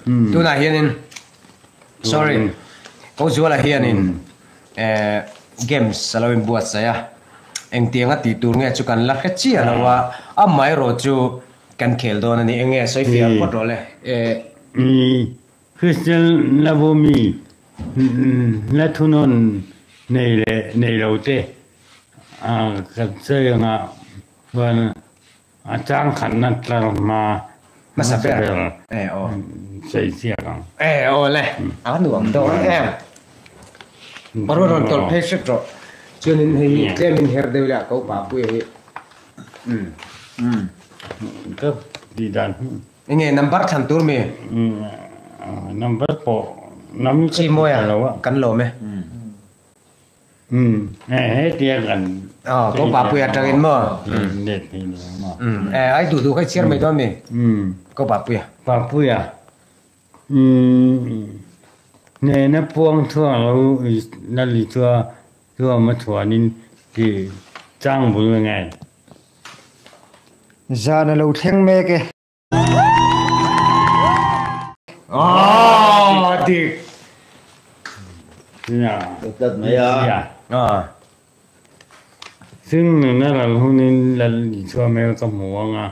Tunah hianin sorry Ko Zuala hianin eh games a lo inbuatsaih a, engtiang a tih tur nge chu kan la hre chiah lo a, amaherawh chu kan khel dawn a ni. Enge sawi fiah phawt rawh le. Eh. Kristian lavo mi hla thunawn nei leh nei lo te kan sawi anga chuan A chang khatna tlar hma hmasa ber sawi chiak ang. E aw le, a nuam dawn em. Parua rawn tawlh phei hret rawh. Chuanin hei hi tlemin her deuh ila ko Papuia hi. Ka tih dan hi. Enge number thlan tur mi? Number pawh nam Chi Mawia kan lawm e. Hetia kan Aw ko Papuia atangin maw? Let thei lo maw? E ai duh duh kha i chhiar mai dawn mi? Ko Papuia. Papuia hnena puang chhuak lo Lali chua chuam a chhuanin tih chang bul a nge. Zan a lo thleng mek e. Aw dik. Tlat mai a. Sing nuna lal hunin lal Isua hmel ka hmu ang a.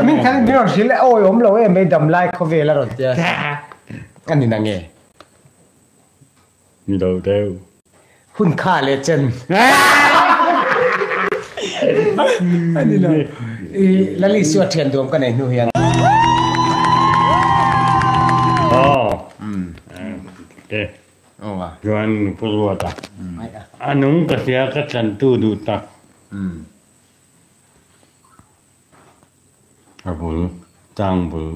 Min khan min rawn hrilh e awi awm lo em mai dam lai khawvel a rawn tia. A ni na nge? Ni lo deuh. Hun kha leh chen. A ni lo. I Lali chu a thian duam ka nei hnu hian. Aw. Te. Chuan ka ruat a. A nung ka hria ka tlantu duh tak. A bul, tang bul.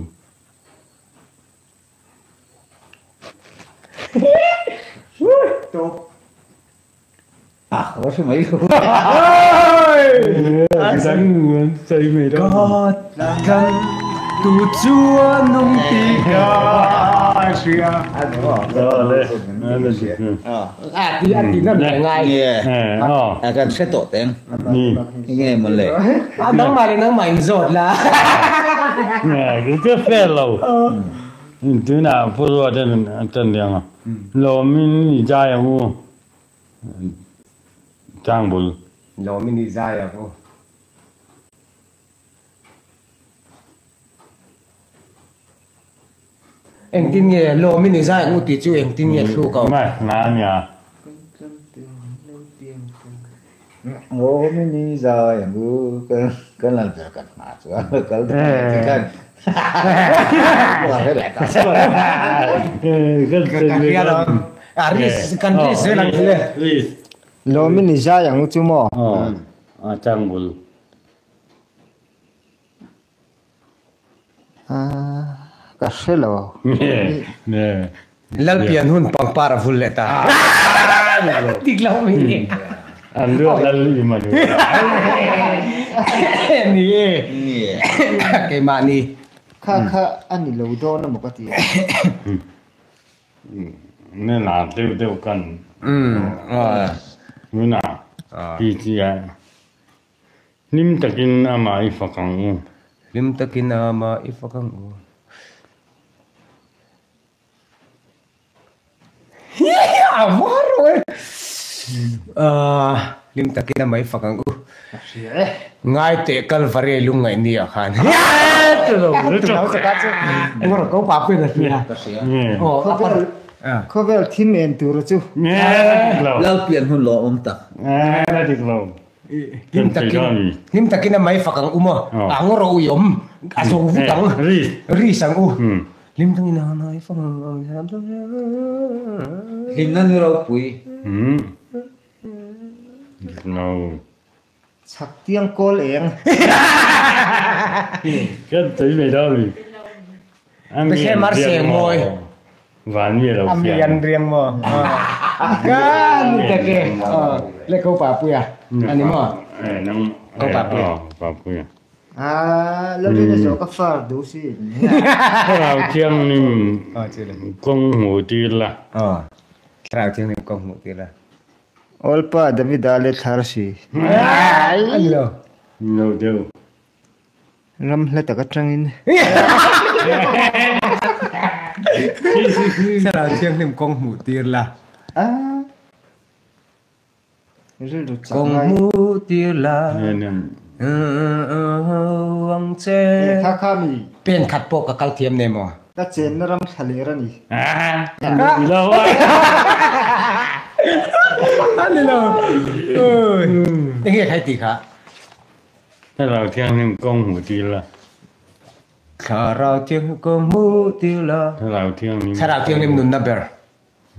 Ka tu chuan nung ti ka hria. A ti a ti nan leh ngai. A kan hre tawh teng. Nge maw le. A nangmah leh nangmah in zawt la. Ka fair lo. Tunah Pu Ruata a tan liang a. Lawmin i zai ang u. Tlangbul. Lawmin i zai ang u. Engtin nge lawmin i zai ang u tih chu engtin nge thluk a awm? Mai nga a nia. Lawmin i zai ang u kan lal ber kan hma chuan kal ti khan Lawmin i zai ang u chu maw? Aw a tlangbul. Ka hre lo. Lalpian hun pangpar a vul leh ta. Dik lo mi. An luat lal i man. Ni e. Keimah ni. Kha kha a ni lo dawn emaw ka ti a. Ne na deuh deuh kan. Nuna ti chi a. Hlim takin amah i fak ang u. Hlim takin amah i fak ang u. A var rawh e. Hlim takin amah i fak ang u. Ngai teh Kalvari lungngaih ni ah khan. Khawvel thim en tur chu. Lalpian hun lawmawm tak. Hlim takin hlim takin a mai fak ang u maw a ngaw ro ui awm a zo vut ang ris ang u hlim takin a mai fak ang u Hlimna ni ropui. Chhak tiang kawl eng. Kan tui mai dawn mi. Bethlehem ar seng mawi. Van mi lo A mi an riang maw? Kan tak e. Le ko Papuia a ni maw? Ko Papuia. Papuia. Ah, Lalrin a zawh ka far duh si. Thlarau Thianghlim kawng hmuh tir la. Thlarau Thianghlim kawng hmuh tir la. Awlpa Davida le thlar si. A ni lo. Ni lo deuh. Ram hla tak atangin. Thlarau Thianghlim kawng hmuh tir la. Kawng hmuh tir la. Ang che. Pen khat pawh ka kal thiam nei maw? Ka chenna ram thla ler a ni. A ni lo. Enge khai tih kha? Thlarau Thianghlim kawng hmuh tir la. Thlarau Thianghlim kawng hmuh tir la. Thlarau Thianghlim. Thlarau Thianghlim nunna ber.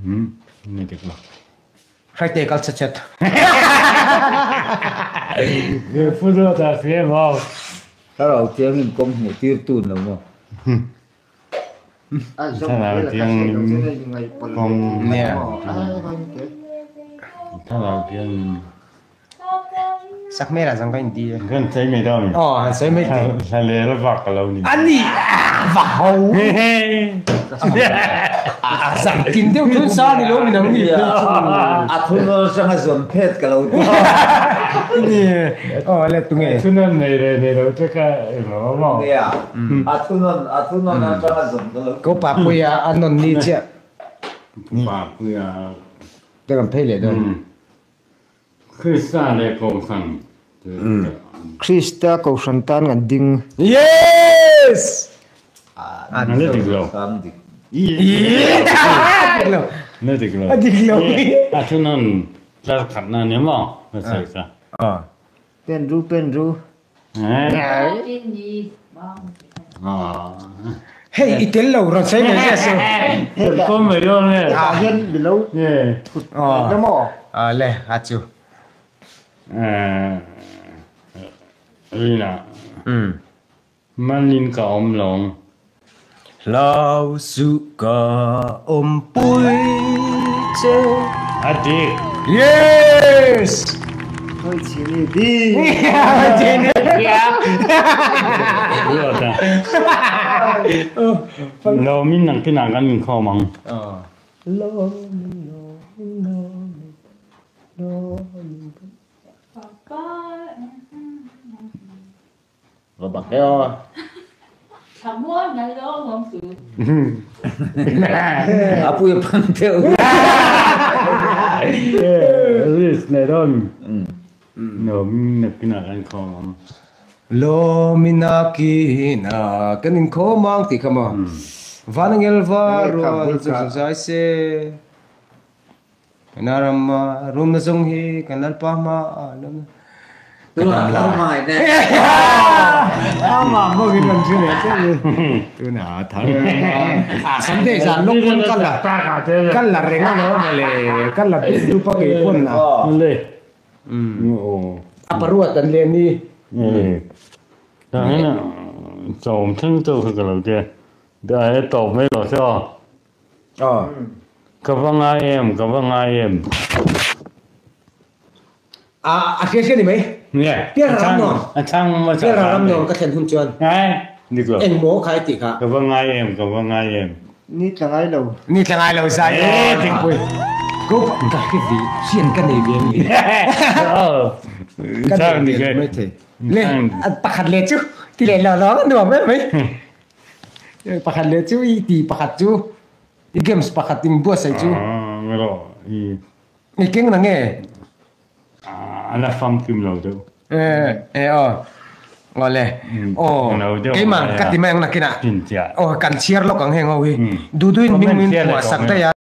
Ni dik lo. Hraite kal chat chat. Pu Ruata hria maw? Thlarau Thianghlim kawng hmuh tir tun lo maw? Thlarau Thianghlim kawng Thlarau Thianghlim Sak hmel ah zang ka inti e. Kan sawi mai dawn mi? Aw, han sawi mai teh. Thla leh la vak ka lo ni. A ni, va ho. A zang kim deuh thun sa ni lo mi nang ni. A thunawn atanga zawn phet ka lo ti. Ni, aw le tunge. Thunawn nei leh nei lo te kha englo maw? Nia, a thunawn a thunawn atanga zawn ka lo ti. Ko Papuia a nawn ni chiah. Papuia. Te kan phei leh dawn. Krista leh Kohhran Krista Kohhran tan kan ding. Yes! A la dik lo. La dik lo. A dik lo. A thunawn tlar khatna a ni maw? Ka sawi kha. Pen ru pen ru. Hei i tel lo rawn sawi mai zia su. Kawm mai dawn nge? Hetah hian mi lo thut na maw? Aw le a chu. Rina. Malin ka awm lawng. Hlau suh ka awmpui che. A dik. Yes! Hoi chini di. Chini. Ruata. Lawmin nang kinah kan inkhawm ang. Lawmin lawmin lawmin lawmin. Va bak e aw. A pui a phang deuh. Risk nei dawn. Lawmin nakinah kan khawm ang. Lawmin nakinah kan inkhawm ang tih kha maw. Vanangel va rual chu zai se. Kan rama rumna zawng hi kan Lalpa hma ah lawm ka dam la. Amah bawk in rawn hre leh chiah ni. Tuna thar a Sunday zan lawk pawn ka la ka la reng a lo mawle ka la dup dup a kei pawn a. A paruat an leh ni. Chawm thleng chauh kha ka lo tia. He tawp mai lo se aw. Ka va ngai em, ka va ngai em. A a hria hria ni mai. Nge. Pial ram nuam. A chhang hmasa. Pial ram nuam ka thlen hun chuan. Ngai. Dik lo. Eng maw kha i tih kha. Ka va ngai em, ka va ngai em. Ni tla ngai lo. Ni tla ngai lo zai. Eh, dingpui. Go ka hre ve, hian ka nei ve mi. Ka nei ve mai thei. Le, pakhat le chu ti leh lo lo nuam em mai. Pakhat leh chu i ti pakhat chu i games pakhat in buatsaih chu. I keng na nge? A la famkim lo deuh. E aw. Awle. Aw. Keimah ka ti mai ang nakinah. Aw kan chhiar lawk ang heng ho hi. Duduin hming min phuah sak daih a.